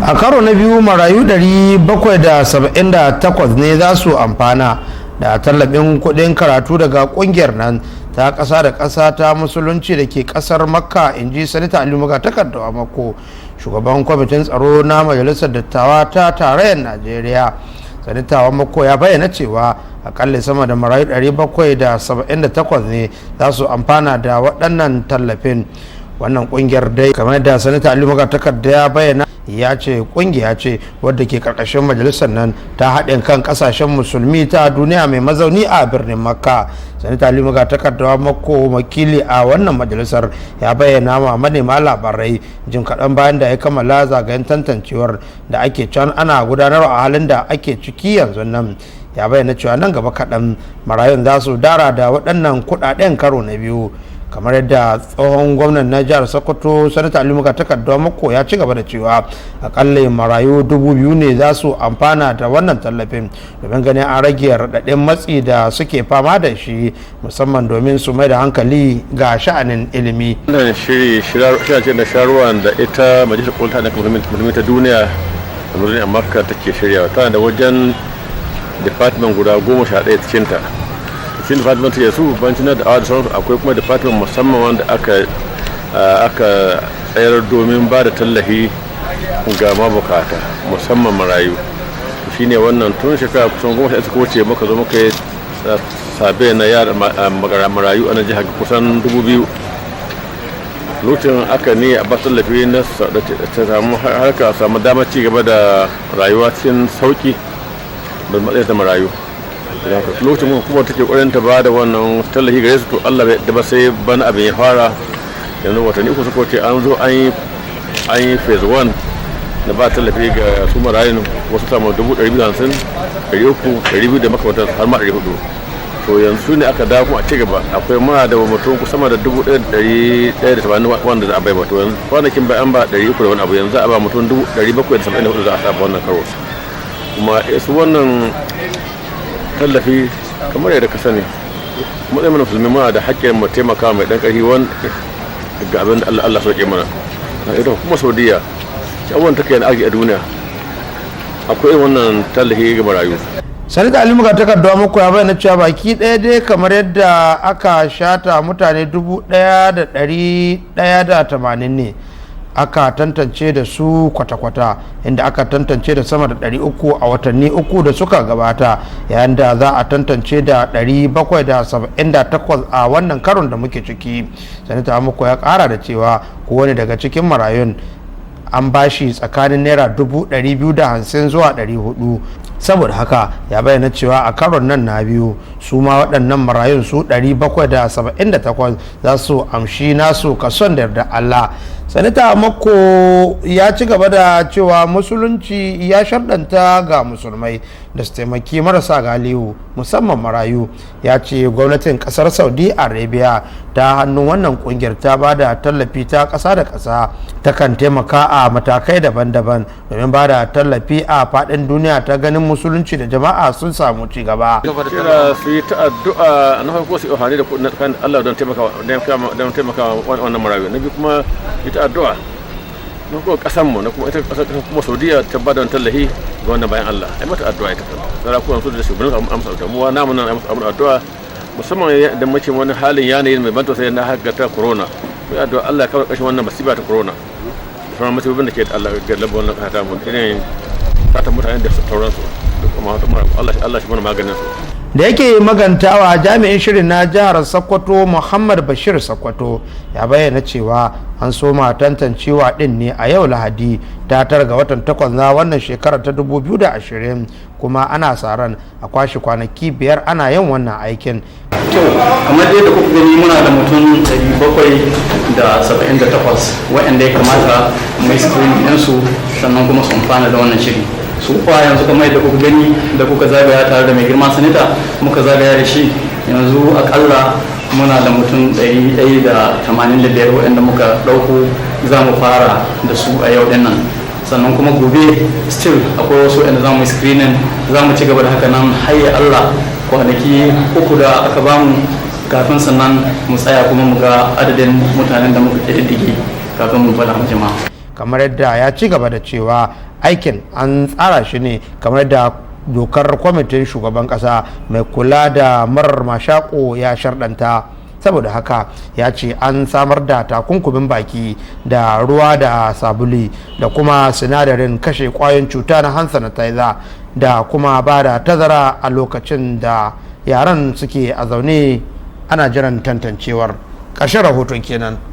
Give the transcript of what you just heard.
A karo na biyu, marayu 778 ne za su amfana da tallafin kudin karatu daga kungiyar nan ta ƙasa da ƙasa ta Musulunci da ke ƙasar Makka, in ji Sanata Aliyu Magatakarda Wamakko, shugaban kwamitin tsaro na Majalisar Dattawa ta Tarayyar Najeriya. Sanata Wamakko ya bayyana cewa akalla sama da marayu 778 ne za su amfana da waɗannan tallafin. Wannan kungiyar dai, kamar da Sanata Aliyu Magatakarda ya bayyana, ya ce kungiya ce wadda ke karkashin majalisar nan ta haɗin kan ƙasashen Musulmi ta duniya mai mazauni a birnin Makka. Sanata Aliyu Magatakarda Wamakko, wakili a wannan majalisar, ya bayyana ma manema labarai jim kaɗan bayan da ya kammala zagayen tantancewar da ake can ana gudanarwa a halin da ake ciki yanzu nan. Ya bayyana cewa nan gaba kaɗan marayun za su dara da waɗannan kuɗaɗen karo na biyu. Kamar yadda tsohon gwamnan na jihar Sokoto, Sanata Aliyu Magatakarda Wamakko ya ci gaba da cewa akalla marayu 2000 ne za su amfana da wannan tallafin, domin ganin an rage raɗaɗin matsi da suke fama da shi, musamman domin su mai da hankali ga sha'anin ilimi. Wannan shiri shirya ce na sharuwan da ita Majalisar Kulta da Musulmi ta Duniya da Musulmi a Makka take shiryawa. Tana da wajen department guda 11 cikinta. Cikin department ya su bancin na da'awa da sauransu, akwai kuma department musamman wanda aka tsayar domin ba da tallafi ga mabukata, musamman marayu. Shine wannan tun shekara kusan 10 suka wuce muka zo muka yi sabe na yara marayu a nan jihar kusan 2000. Lokacin aka ne a ba tallafi na ta samu harka, samu damar ci gaba da rayuwa cikin sauki da matsayin da marayu. Lokacin kuma take kokarin ta bada wannan tallafi gare su, to Allah bai da ba sai bana abin ya fara. Yanzu watanni 3 suka wuce an zo an yi phase 1 da ba tallafi ga su marayun. Wasu samu 250,000, 300, 200 da makamantan, har ma 400. To yanzu ne aka dawo kuma a ci gaba. Akwai muna da mutum sama da 1180 wanda za a bai ba. To yanzu kwanakin bai an ba 300 da wani abu, yanzu za a ba mutum 774 za a sa wannan karo. Kuma su wannan tallafi, kamar yadda ka sani, matsayin mana Musulmi, muna da haƙƙin mu taimaka mai ɗan ƙarfi wani ga abin da Allah sauke mana. Ita kuma Saudiya shi abubuwan take yana arziki a duniya, akwai wannan tallafi ga marayu. Sanata Ali Magatakarda Wamakko ya bayyana cewa baki ɗaya dai, kamar yadda aka shata, mutane 1180 ne aka tantance da su kwata-kwata, inda aka tantance da sama da 300 a watanni 3 da suka gabata, yayin da za a tantance da 778 a wannan karon da muke ciki. Sanata Wamakko ya kara da cewa kowane daga cikin marayun an bashi tsakanin naira 250,000 zuwa 400. Saboda haka ya bayyana cewa a karon nan na biyu, su ma waɗannan marayun su 778 za su amshi nasu kason da yarda Allah. Sanata Wamakko ya ci gaba da cewa Musulunci ya sharɗanta ga Musulmai da su taimaki marasa galihu, musamman marayu. Ya ce gwamnatin kasar Saudi Arabia ta hannun wannan kungiyar ta ba da tallafi ta ƙasa da ƙasa ta kan taimaka a matakai daban-daban domin ba da tallafi a faɗin duniya ta ganin Musulunci da jama'a sun samu ci gaba. Kira su yi ta addu'a. Na farko su yi amfani da kuɗin kan Allah don taimaka wannan marayu. Na biyu kuma yi ta addu'a na kuma kasan mu, na kuma ita kasar kuma Saudiya ta ba da tallafi ga wannan bayan Allah. Ai mata addu'a ita kanta, sarakunan su da shugabannin amsa da mu namu nan ai musu addu'a, musamman da muke wani halin yanayin mai ban tausayi na haka ta corona. Mu yi addu'a Allah ya kawo ƙarshen wannan masiba ta corona da sauran masibobin da ke da Allah ga labban wannan kasa ta mu, irin satan mutane da sauransu duk. Kuma Allah shi mana maganin su. Da yake magantawa, jami'in shirin na jihar Sokoto, Muhammad Bashir Sokoto, ya bayyana cewa an soma tantancewa din ne a yau Lahadi ta 9 ga watan 8 na wannan shekarar ta 2020, kuma ana sa ran a kwashe kwanaki 5 ana yin wannan aikin. To, kamar dai da kuka gani, muna da mutum 778 waɗanda ya kamata mai screen ɗinsu, sannan kuma su amfana da wannan shiri. Su kuwa yanzu, kamar yadda kuka gani da kuka zagaya tare da mai girma sanita, muka zagaya da shi, yanzu akalla muna da mutum 185 waɗanda muka ɗauko za mu fara da su a yau ɗin nan. Sannan kuma gobe still akwai wasu waɗanda za mu yi screening. Za mu ci gaba da haka nan har ya Allah kwanaki 3 da aka bamu, kafin sannan mu tsaya kuma mu ga adadin mutanen da muka ƙididdige kafin mu faɗa jama'a. Kamar yadda ya ci gaba da cewa aikin an tsara shi ne kamar da dokar kwamitin shugaban kasa mai kula da murar mashako ya sharɗanta. Saboda haka ya ce an samar da takunkumin baki da ruwa da sabuli da kuma sinadarin kashe kwayoyin cuta na hand sanitizer da kuma ba da tazara a lokacin da yaran suke a zaune ana jiran tantancewar. Ƙarshen rahoton kenan.